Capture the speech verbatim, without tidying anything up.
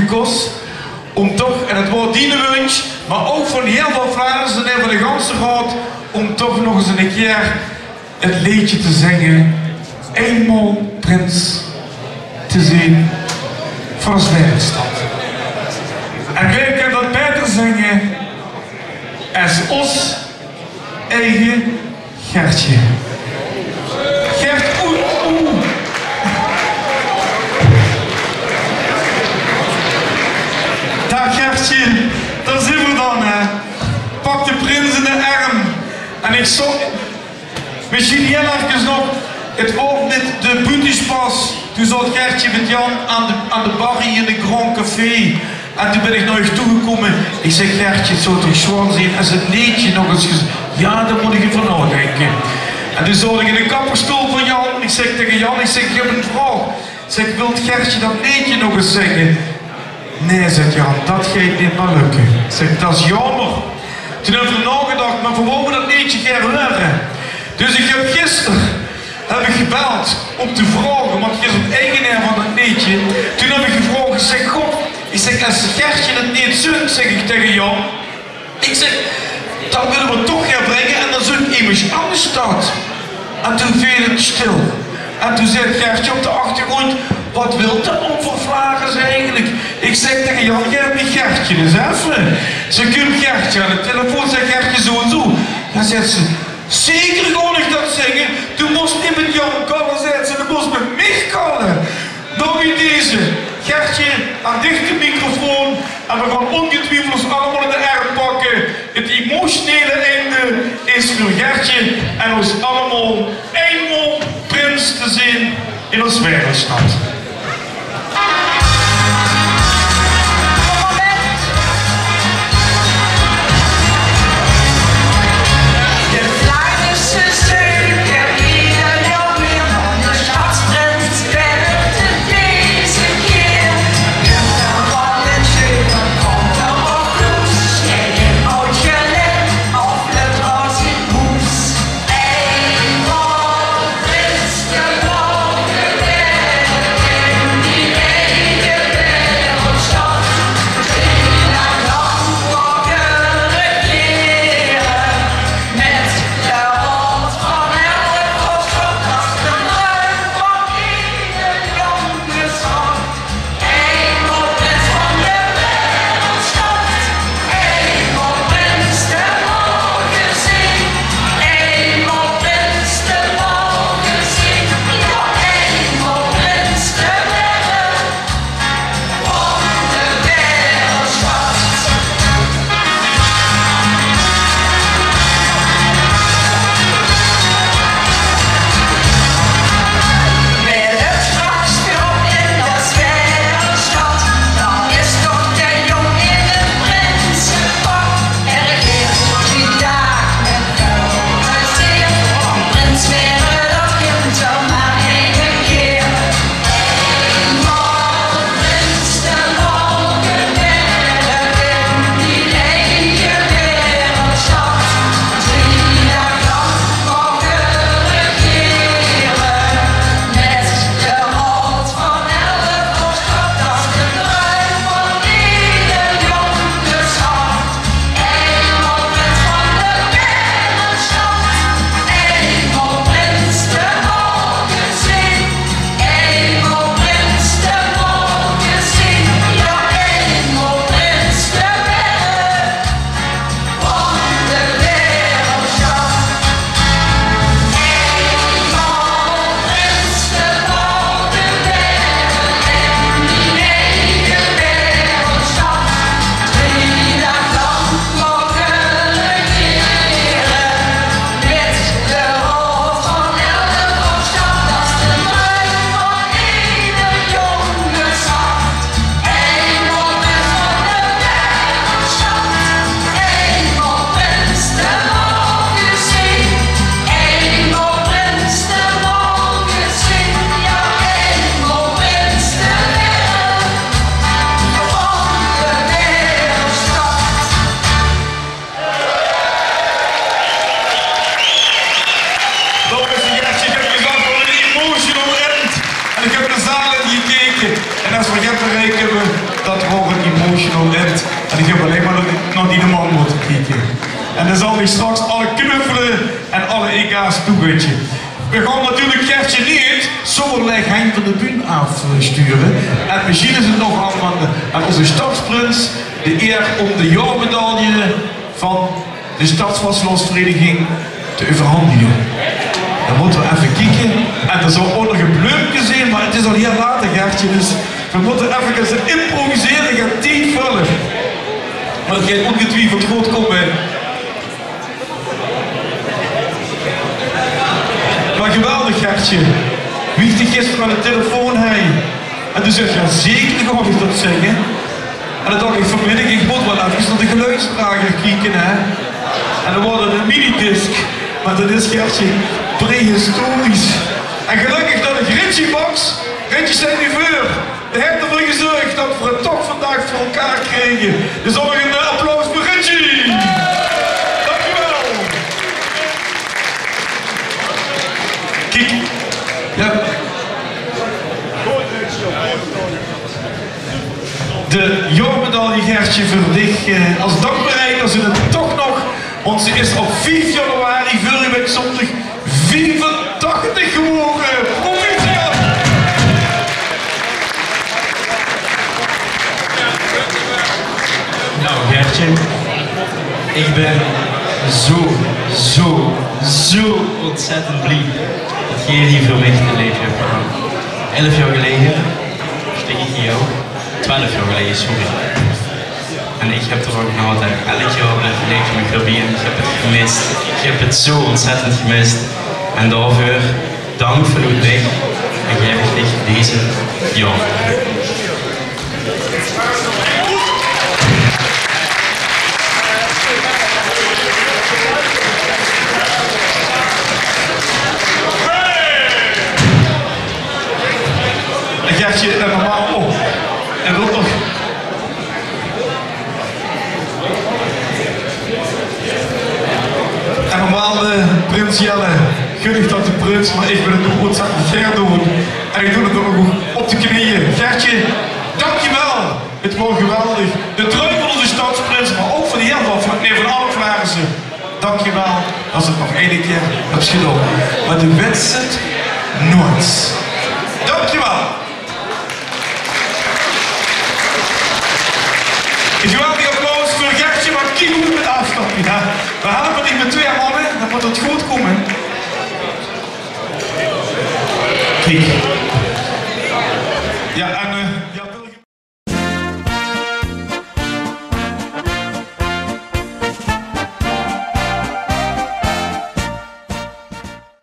gekos om toch, en het waor diene wunsj, maar ouch van hiel väöl Vlaamse en van de ganse raod, om toch nog ins ein kier het leedje te zinge: Einmaol prins te zeen van ós Waereldsjtad. En wae kan det baeter zinge es ós eige Gertje. Gert, oeh, oeh. Daag Gertje, dao zeen v'r dan, hè. Pak de prins in de erm. En ich zów, mesjien hiel efkes nog, het waor mit de buuttespas. Toen zaot Gertje mit Jan aan de, aan de bar in de Grand Café. En toen bin ich nao uch toegekómme. Ich zèk: Gertje, het zów toch sjoon zeen es het leedje nog ins gez-, jao, dao mót ich eve naodinke. En toen zaot ich in de kappersstool van Jan. Ich zèk taenge Jan, ich zèk: Ich höb ein vraog. Ich zèk: Wilt Gertje det leedje nog ins zinge? Nae, zaet Jan, det geit neet mieë lökke. Ich zèk: Det is jaomer. Toen höbbe v'r naogedach, maar v'r wouwe det leedje gaer heure. Dus ich höb gister höb ich gebeld om te vraoge, want ich is op eigenaar van det leedje. Toen höb ich gevraog, ich zèk: "Goh," ich zèk, "es Gertje het neet zunk," zèk ich taenge Jan, ich zèk, "dan wille v'r 't toch gaer bringe en dan zunk emes angers det." En toen veel het stil. En toen zaet Gertje op de achtergróndj: "Waat wilt de onverflagers eigelik?" Ich zèk taenge Jan: "Gaef mich Gertje ins effe." Ze kump Gertje aan de telefoon, zaet Gertje: "Zoe en zoe." Jao, zaet ze, "Zeker gaon ich det zinge." Toen mós ich mit Jan kalle, zaet ze, "Doe mós mit mich kalle." Noe, bie deze, Gertje, aan dich de microfoon en v'r gaon óngetwiefeld ós allemaol in de erm pakke. Het emotionele einde is veur Gertje en ós allemaol: Einmaol prins te zeen in ós Waereldsjtad. Dames en here, ich höb gezag, waat ein emotional end. En ich höb de zaal in gekeke. En es v'r get bereik höbbe, Dat waor 'n emotional end. En ich höb allein mer nao, nao diene man mótte kieke. En dae zal mich straks alle knuffele en alle E K's toegunsje. Veer gaon natuurlik Gertje neet zomer leeg henj van de bühne aafsture. En mesjien is 't nog aan, aan, aan ózze stadsprins de eer óm de jaormedalje van de Stadsvastelaovesvereiniging te euverhanjige. Dan mótte veer effe kieke. En d'r zal ouch nog e bleumke zeen, mer 't is al hieël laat, Gertje. Dus veer mótte effe improvisere, get tied vulle. Mer 't geit óngetwiefeld good kómme. Mer geweldig, Gertje. Wie ich dich gister aan de telefoon hei. En doe zags: "Jao, zeker gaon ich dat zinge." En doe dach ich vanmiddig, ich mót waal effe nao de geluidsdrager kieke, hè. En dao waor 'ne minidisc, mer dat is, Gertje, prehistorisch. En gelökkig dat ich Richie Box, Richie zien chauffeur, dae haet d'rveur gezörg dat veer 't toch vandaag veur elkaar krege. Dus ouch nog 'n applaus veur Richie. Dankjewel. Kiek, jao. De jaormedalje, Gertje, veur dich, eh, es dankbaarheid, dat ze 't toch nog, want ze is op vief januari, vörige waek zóndig, viefentachtig gewore. Proficiat! Nou, Gertje, ich bön zo, zo, zo óntzèttend blie dat geer hie veur mich 't laeve höb gedaon. Elf jaor geleje sting ich hie ouch. Twelf jaor geleje, sorry. En ich höb d'rvan genaote. Elk jaor blief 't laeve mich d'rbie en ich höb 't gemis. Ich höb 't zo óntzèttend gemis. En daoveur dank vanoet mich. En gaef ich dich deze, jao. Gertje, en normaal, oh, en wilt nog. En normaal, eh, prins Jelle, gun ich dat de prins, mer ich wil 't noe óntzèttend gaer doon. En ich doon 't ouch op de kneje. Gertje, dankjewel. 't Waor geweldig. De droum van ózze stadsprins, mer ouch van hieël väöl, nae, van alle Klarense. Dankjewel dat se 't nog eine kier höbs gedaon. Mer de wèts 't noeats. Dankjewel. Ein geweldig applaus veur Gertje, mer kiek wie 't mit aafstap, jao. Veer helpe dich mit twee manne, dan mót 't good kómme. Kiek. Jao, en, eh, jao.